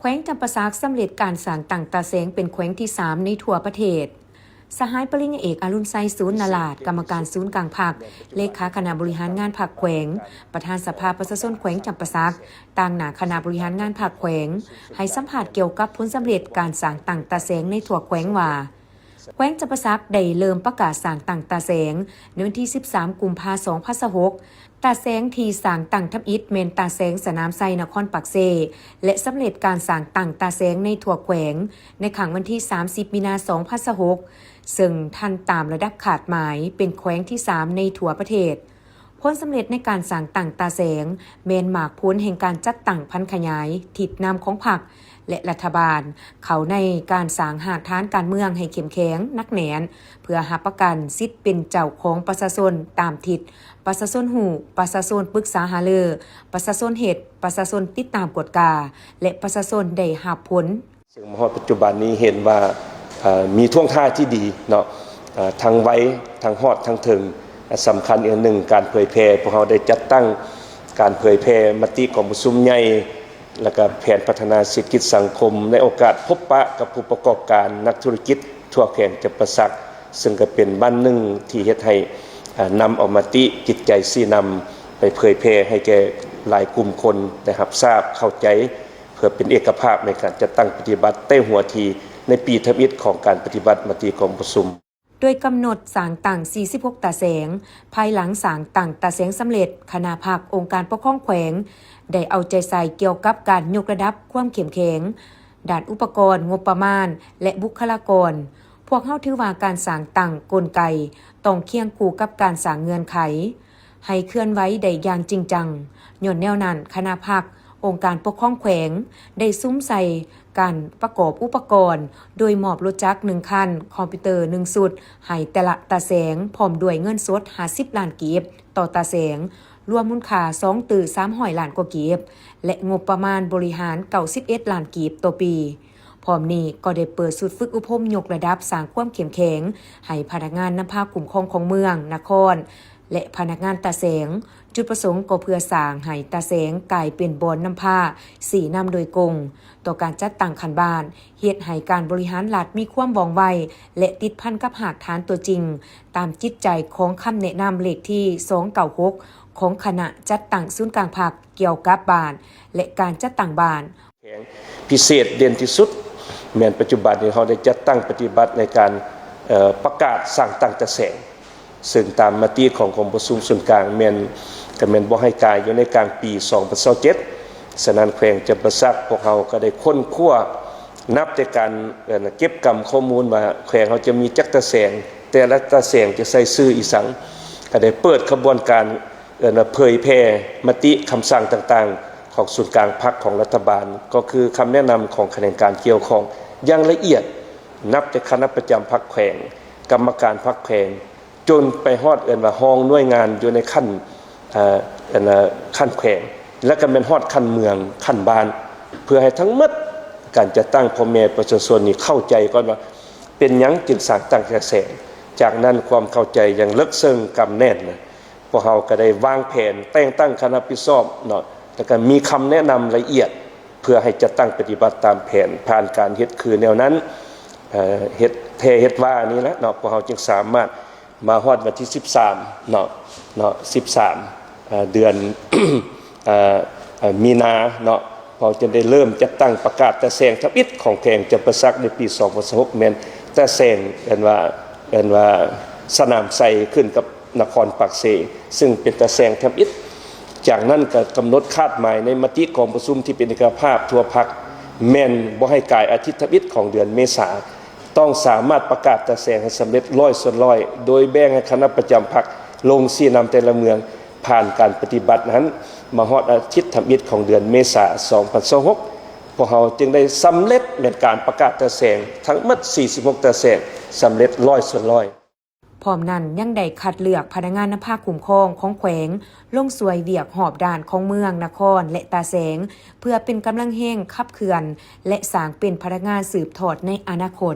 ວງຈຳປາສັກສຳເລັດການສ້າງຕັ້ງຕາແສງເປັນແຂວງທີສາມໃນທົ່ວປະເທດ. ສະຫາຍປະລິນຍາເອກ ອະລຸນໄຊ ສູນນະລາດ, ກຳມະການສູນກາງພັກ, ເລຂາຄະນະບໍລິຫານງານພັກແຂວງ, ປະທານສະພາປະຊາຊົນແຂວງຈຳປາສັກ, ຕາງໜ້າຄະນະບໍລິຫານງານພັກແຂວງ, ໃຫ້ສຳພາດກ່ຽວກັບຜົນສຳເລັດການສ້າງຕັ້ງຕາແສງໃນທົ່ວແຂວງວ່າ, ແຂວງຈຳປາສັກໄດ້ເລີ່ມປະກາດສ້າງຕັ້ງຕາແສງໃນວັນທີສິບສາມ ກຸມພາ ສອງພັນຊາວຫົກ. ຕາແສງທີ່ສ້າງຕັ້ງທຳອິດແມ່ນຕາແສງສະໜາມໄຊ ນະຄອນປາກເຊ ແລະ ສຳເລັດການສ້າງຕັ້ງຕາແສງໃນທົ່ວແຂວງໃນຄັ້ງວັນທີສາມສິບ ມີນາ ສອງພັນຊາວຫົກ ເຊິ່ງທັນຕາມລະດັບຄາດໝາຍເປັນແຂວງທີສາມໃນທົ່ວປະເທດ. ຜົນສຳເລັດໃນການສ້າງຕັ້ງຕາແສງ ແມ່ນໝາກຜົນແຫ່ງການຈັດຕັ້ງຜັນຂະຫຍາຍທິດນຳຂອງພັກ ແລະ ລັດຖະບານ ເຂົ້າໃນການສ້າງຮາກຖານການເມືອງໃຫ້ເຂັ້ມແຂງ, ໜັກແໜ້ນ, ເພື່ອຮັບປະກັນສິດເປັນເຈົ້າຂອງປະຊາຊົນຕາມທິດ ປະຊາຊົນຮູ້, ປະຊາຊົນປຶກສາຫາລື, ປະຊາຊົນເຮັດ, ປະຊາຊົນຕິດຕາມກວດກາ ແລະ ປະຊາຊົນໄດ້ຮັບຜົນ. ເຊິ່ງມາຮອດປັດຈຸບັນນີ້ເຫັນວ່າ ເອີ ມີທ່ວງທ່າທີ່ດີເນາະ ເອີ ທັງໄວ ທັງຮອດ ທັງເຖິງ. ສຳຄັນອີກອັນໜຶ່ງ ການເຜີຍແຜ່ ພວກເຮົາໄດ້ຈັດຕັ້ງການເຜີຍແຜ່ມະຕິກອງປະຊຸມໃຫຍ່ ແລ້ວກະແຜນພັດທະນາເສດຖະກິດສັງຄົມ ໃນໂອກາດພົບປະກັບຜູ້ປະກອບການ ນັກທຸລະກິດທົ່ວແຂວງຈຳປາສັກ, ເຊິ່ງກະເປັນວັນໜຶ່ງທີ່ເຮັດໃຫ້ ເອີ ນຳເອົາມະຕິ ຈິດໃຈຊີ້ນຳ ໄປເຜີຍແຜ່ໃຫ້ແກ່ຫຼາຍກຸ່ມຄົນໄດ້ຮັບຊາບເຂົ້າໃຈ ເພື່ອເປັນເອກະພາບໃນການຈັດຕັ້ງປະຕິບັດແຕ່ຫົວທີໃນປີທຳອິດຂອງການປະຕິບັດມະຕິກອງປະຊຸມ. ໂດຍກຳນົດສ້າງຕັ້ງສີ່ສິບຫົກຕາແສງ. ພາຍຫຼັງສ້າງຕັ້ງຕາແສງສຳເລັດ, ຄະນະພັກອົງການປົກຄອງແຂວງ ໄດ້ເອົາໃຈໃສ່ກ່ຽວກັບການຍົກລະດັບຄວາມເຂັ້ມແຂງດ້ານອຸປະກອນ, ງົບປະມານ ແລະ ບຸກຄະລາກອນ. ພວກເຮົາຖືວ່າການສ້າງຕັ້ງກົນໄກຕ້ອງຄຽງຄູ່ກັບການສ້າງເງື່ອນໄຂ ໃຫ້ເຄື່ອນໄຫວໄດ້ຢ່າງຈິງຈັງ. ຍ້ອນແນວນັ້ນ, ຄະນະພັກອົງການປົກຄອງແຂວງໄດ້ສຸມໃສ່ການປະກອບອຸປະກອນ ໂດຍມອບລົດຈັກໜຶ່ງຄັນ, ຄອມພິວເຕີໜຶ່ງຊຸດ ໃຫ້ແຕ່ລະຕາແສງ, ພ້ອມດ້ວຍເງິນສົດຫ້າສິບລ້ານກີບຕໍ່ຕາແສງ, ລວມມູນຄ່າສອງຕື້ສາມຮ້ອຍລ້ານກວ່າກີບ ແລະ ງົບປະມານບໍລິຫານເກົ້າສິບເອັດລ້ານກີບຕໍ່ປີ. ພ້ອມນີ້ກໍໄດ້ເປີດຊຸດຝຶກອົບຮົມຍົກລະດັບສ້າງຄວາມເຂັ້ມແຂງໃຫ້ພະນັກງານນຳພາຄຸ້ມຄອງຂອງເມືອງ, ນະຄອນ ແລະ ພະນັກງານຕາແສງ. ຈຸດປະສົງກໍເພື່ອສ້າງໃຫ້ຕາແສງກາຍເປັນບ່ອນນຳພາຊີ້ນຳໂດຍກົງຕໍ່ການຈັດຕັ້ງຂັ້ນບ້ານ, ເຮັດໃຫ້ການບໍລິຫານລັດມີຄວາມວ່ອງໄວ ແລະ ຕິດພັນກັບຮາກຖານຕົວຈິງ, ຕາມຈິດໃຈຂອງຄຳແນະນຳເລກທີສອງເກົ້າຫົກ ຂອງຄະນະຈັດຕັ້ງສູນກາງພັກ ກ່ຽວກັບບ້ານ ແລະ ການຈັດຕັ້ງບ້ານ. ແຂວງພິເສດເດັ່ນທີ່ສຸດ ແມ່ນປັດຈຸບັນນີ້ເຮົາໄດ້ຈັດຕັ້ງປະຕິບັດໃນການ ເອີ່ ປະກາດສ້າງຕັ້ງຕາແສງ, ເຊິ່ງຕາມມະຕິຂອງກອງປະຊຸມສູນກາງແມ່ນ ກະແມ່ນບໍ່ໃຫ້ກາຍຢູ່ໃນກາງປີສອງພັນຊາວເຈັດ. ສະນັ້ນ ແຂວງຈຳປາສັກພວກເຮົາກະໄດ້ຄົ້ນຄວ້າ ນັບແຕ່ການ ເອີ່ ເກັບກຳຂໍ້ມູນວ່າແຂວງເຮົາຈະມີຈັກຕາແສງ, ແຕ່ລະຕາແສງຈະໃສ່ຊື່ອີ່ສັງ, ກະໄດ້ເປີດຂະບວນການ ເອີ້ນວ່າເຜີຍແຜ່ມະຕິຄຳສັ່ງຕ່າງໆຂອງສູນກາງພັກຂອງລັດຖະບານ, ກໍຄືຄຳແນະນຳຂອງຂະແໜງການກ່ຽວຂ້ອງຢ່າງລະອຽດ, ນັບແຕ່ຄະນະປະຈຳພັກແຂວງ, ກຳມະການພັກແຂວງ, ຈົນໄປຮອດເອີ້ນວ່າຮອງໜ່ວຍງານຢູ່ໃນຂັ້ນ ເອີ່ ເອີ້ນວ່າຂັ້ນແຂວງ, ແລ້ວກໍແມ່ນຮອດຂັ້ນເມືອງ, ຂັ້ນບ້ານ, ເພື່ອໃຫ້ທັງໝົດການຈັດຕັ້ງພໍ່ແມ່ປະຊາຊົນນີ້ເຂົ້າໃຈກ່ອນວ່າເປັນຫຍັງຈຶ່ງສ້າງຕັ້ງຕາແສງ. ຈາກນັ້ນຄວາມເຂົ້າໃຈຢ່າງເລິກເຊິ່ງກຳແໜ້ນນະ ພວກເຮົາກໍໄດ້ວາງແຜນແຕ່ງຕັ້ງຄະນະຮັບຜິດຊອບເນາະ, ແລ້ວກໍມີຄຳແນະນຳລະອຽດ ເພື່ອໃຫ້ຈັດຕັ້ງປະຕິບັດຕາມແຜນ, ຜ່ານການເຮັດຄືແນວນັ້ນ ເອີ່ ເຮັດແທ້ເຮັດວ່ານີ້ແຫຼະເນາະ, ພວກເຮົາຈຶ່ງສາມາດມາຮອດວັນທີສິບສາມເນາະ, ເນາະ ສິບສາມ ເອີ່ ເດືອນ ເອີ່ ເອີ່ ມີນາເນາະ, ພວກເຮົາຈຶ່ງໄດ້ເລີ່ມຈັດຕັ້ງປະກາດຕາແສງທຳອິດຂອງແຂວງຈຳປາສັກໃນປີສອງພັນຊາວຫົກ ແມ່ນຕາແສງ ເອີ້ນວ່າ ເອີ້ນວ່າສະໜາມໄຊ ຂຶ້ນກັບ ນະຄອນປາກເຊ, ເຊິ່ງເປັນຕາແສງທຳອິດ. ຈາກນັ້ນກໍກຳນົດຄາດໝາຍໃນມະຕິກອງປະຊຸມທີ່ເປັນເອກະພາບທົ່ວພັກ, ແມ່ນບໍ່ໃຫ້ກາຍອາທິດທຳອິດຂອງເດືອນເມສາ, ຕ້ອງສາມາດປະກາດຕາແສງໃຫ້ສຳເລັດຮ້ອຍສ່ວນຮ້ອຍ, ໂດຍແບ່ງໃຫ້ຄະນະປະຈຳພັກລົງຊີ້ນຳແຕ່ລະເມືອງ, ຜ່ານການປະຕິບັດນັ້ນ, ມາຮອດອາທິດທຳອິດຂອງເດືອນເມສາ ສອງພັນຊາວຫົກ ພວກເຮົາຈຶ່ງໄດ້ສຳເລັດແມ່ນການປະກາດຕາແສງທັງໝົດສີ່ສິບຫົກຕາແສງ, ສຳເລັດຮ້ອຍສ່ວນຮ້ອຍ. ພ້ອມນັ້ນຍັງໄດ້ຄັດເລືອກພະນັກງານນຳພາຄຸ້ມຄອງຂອງແຂວງລົງຊ່ວຍວຽກຮອບດ້ານຂອງເມືອງ, ນະຄອນ ແລະ ຕາແສງ ເພື່ອເປັນກຳລັງແຮງຂັບເຄື່ອນ ແລະ ສ້າງເປັນພະນັກງານສືບທອດໃນອະນາຄົດ.